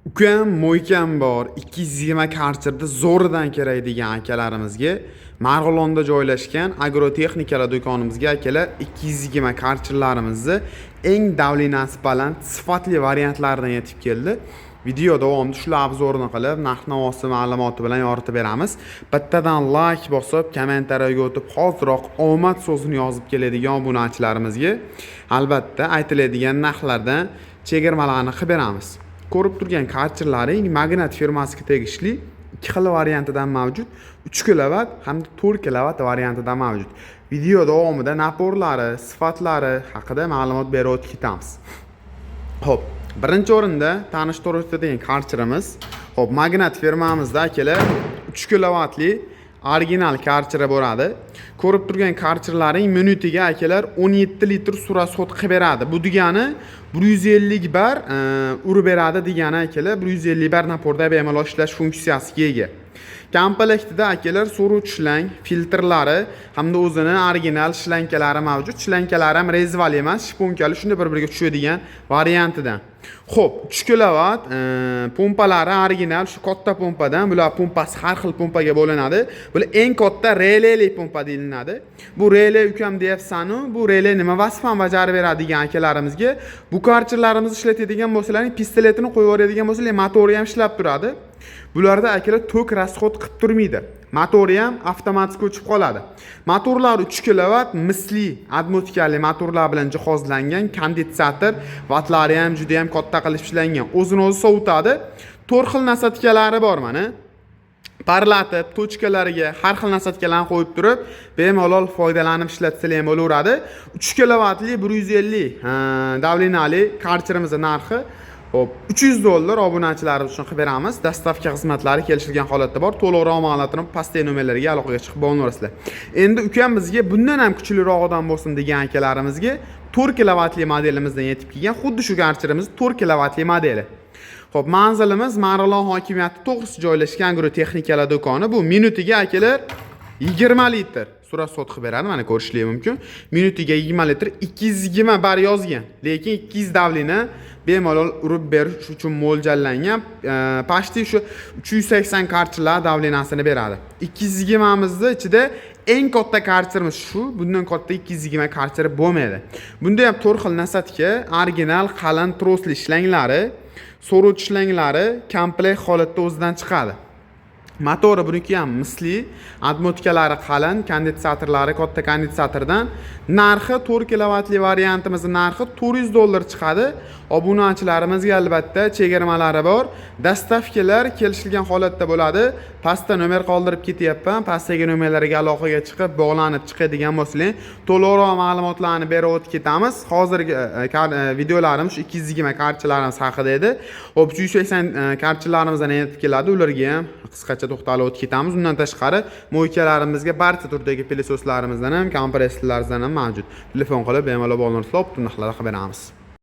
Ukam, мойка m bor, 220 karcherda zo'ridan kerak degan akalarimizga Marg'ilonda joylashgan agrotexnikalar do'konimizga, akalar, 220 karcherlarimizni eng давления si baland, sifatli variantlaridan yetib keldi. Video davomida shular обзор ini qilib, narx-navosi ma'lumoti bilan yoritib beramiz. Bittadan layk bosib, kommentariyaga o'tib, hoziroq omad so'zini yozib keladigan obunachilarimizga albatta aytiladigan narxlardan chegirmalarni qilib beramiz. Ko'rib turgan karcherlaring Magnat firmasiga tegishli, ikki xil variantidan mavjud: 3 kilovat hamda 4 kilovat variantidan mavjud. Video davomida напор lari, sifatlari haqida ma'lumot berib o'tib ketamiz. Xo'p, birinchi o'rinda tanishtirib o'tadigan karcherimiz, xo'p, Magnat firmamizda, akalar, 3 kilovatli original karcheri bo'ladi. Ko'rib turgan karcherlaring minutiga, akalar, 17 litr suv расход qilib beradi. Bu degani 150 bar urib beradi degani, akalar, 150 bar напор da bemalol ishlash funksiyasiga ega. Komplektida, akalar, so'ruvchi shlang, filtrlari hamda o'zini original shlankalari mavjud. Shlankalari ham rezvali emas, шпонка li, shunda bir-biriga tushadigan variantidan. Xo'p, 3 kilovat pompalari original shu katta pompadan. Bular pompasi har xil pompaga bo'linadi. Bular eng katta releli pompa deyiladi. Bu rele ukam deyapsan-u, bu rele nima vazifani bajarib beradi degan akalarimizga, bu karcherlarimizni ishlatadigan bo'lsalaring, pistoletini qo'yib yuboradigan bo'lsalar, motori ham ishlab turadi. Bularda, akalar, tok расход qilib turmaydi. Motori ham avtomatik o'chib qoladi. Motorlar 3 kilovat misli обмотка li motorlar bilan jihozlangan, kondensator vattlari ham juda ham katta qilib ishlangan. O'zini o'zi sovutadi. 4 xil насадка lari bor mana. Parlatib, точка lariga har xil насадка larni qo'yib turib, bemalol foydalanib ishlatsalar ham bo'laveradi. 3 kilovatli 150 давления li karcherimizni narxi, xo'p, 300 dollar, obunachilarimiz uchun qilib beramiz. Доставка xizmatlari kelishilgan holatda bor. To'liqroq ma'lumotni pastdagi nomerlarga aloqaga chiqib bog'lanaverasizlar. Endi ukam bizga bundan ham kuchlirog'idan bo'lsin degan akalarimizga 4 kilovatli modelimizdan yetib kelgan, xuddi shu karcherimiz 4 kilovatli modeli. Xo'p, manzilimiz Marg'ilon hokimiyati to'g'risida joylashgan agrotexnikalar do'koni. Bu minutiga, akalar, 20 litr suv расход qilib beradi, mana ko'rishlik mumkin. Minutiga 20 litr, 220 bar yozgan, lekin 200 давление bemalol urib berish uchun mo'ljallangan. Почти shu 380 karcherlar давления sini beradi. 220mizni ichida eng katta karcherimiz shu, bundan katta 220 karcher bo'lmaydi. Bunda ham 4 xil насадка, original qalin trosli shlanglari, so'ruvchi shlanglari komplekt holatda o'zidan chiqadi. Motori buniki ham misli, обмотка lari qalin, kondensatorlari katta kondensatordan. Narxi, 4 kilovatli variantimizni narxi 400 dollar chiqadi. Obunachilarimizga albatta chegirmalari bor. Доставка lar kelishilgan holatda bo'ladi. Pastda nomer qoldirib ketyapman. Pastdagi nomerlarga aloqaga chiqib, bog'lanib chiqadigan bo'lsanglar, to'liqroq ma'lumotlarni berib o'tib ketamiz. Hozirgi videolarimiz shu 220 karchalarimiz haqida edi. Xo'p, 380 karchalarimizdan yetib keladi. Ularga ham qisqacha to'xtalib o'tib ketamiz. Undan tashqari мойка larimizga barcha turdagi пылесос larimizdan ham, kompressorlarimizdan ham mavjud. Telefon qilib bemalol bog'lanib, narxlar qilib beramiz.